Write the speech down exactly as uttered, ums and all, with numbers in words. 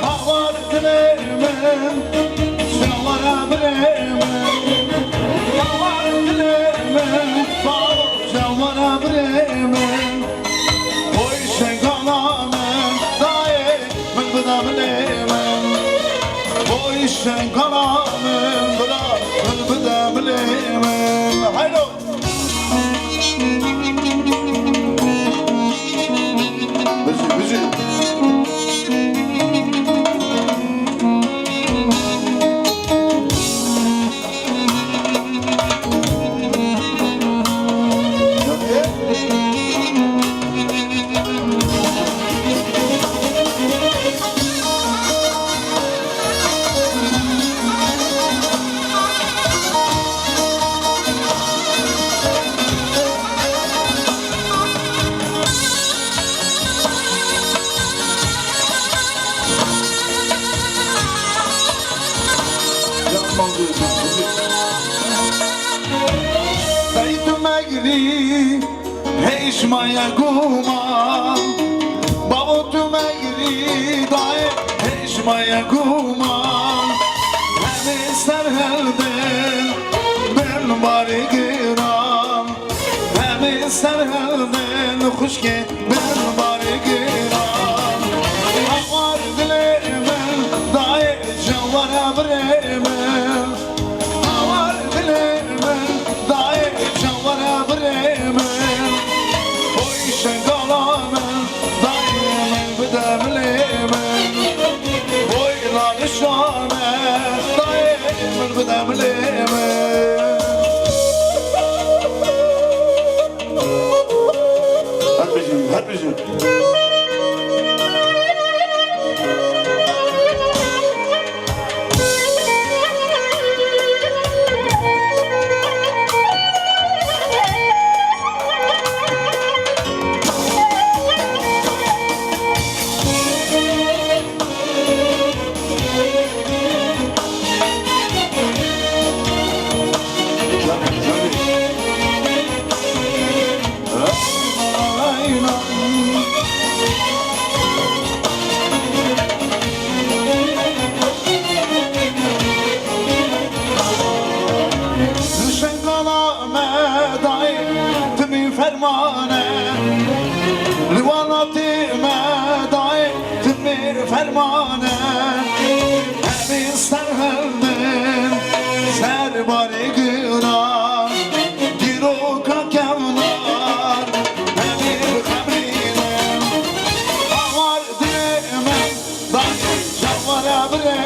Hawar dilê min, şawara birê min. Hawar dilê min, şawara birê min. Oy şengala min, dayê min bide milê min. Oy şengala min, bide min bide milê min. Haylo. Bijî, bijî. Dayê tu megirî, hêj maye guman. Bavo tu megirî, dayê, hêj maye guman. Hemî ser heldin, bin barê giran. Hemî ser heldin, xwişkê bin barê giran. Hawar dilê min, dayê, cewara birê min. Hawar dilê min, dayê, çawara birê min. Oy şengala min, dayê, min bide milê min. Oy lalişa me, dayê, min bide milê min. Her bijî, her bijî. Li Şengala me dayê timî fermane, li welatê me dayê timî fermane. Hemî ser heldin, ser barê giran. Dîroka kevnar, hemî bi xemrî ne. Hawar dilê min, dayê, cewara birê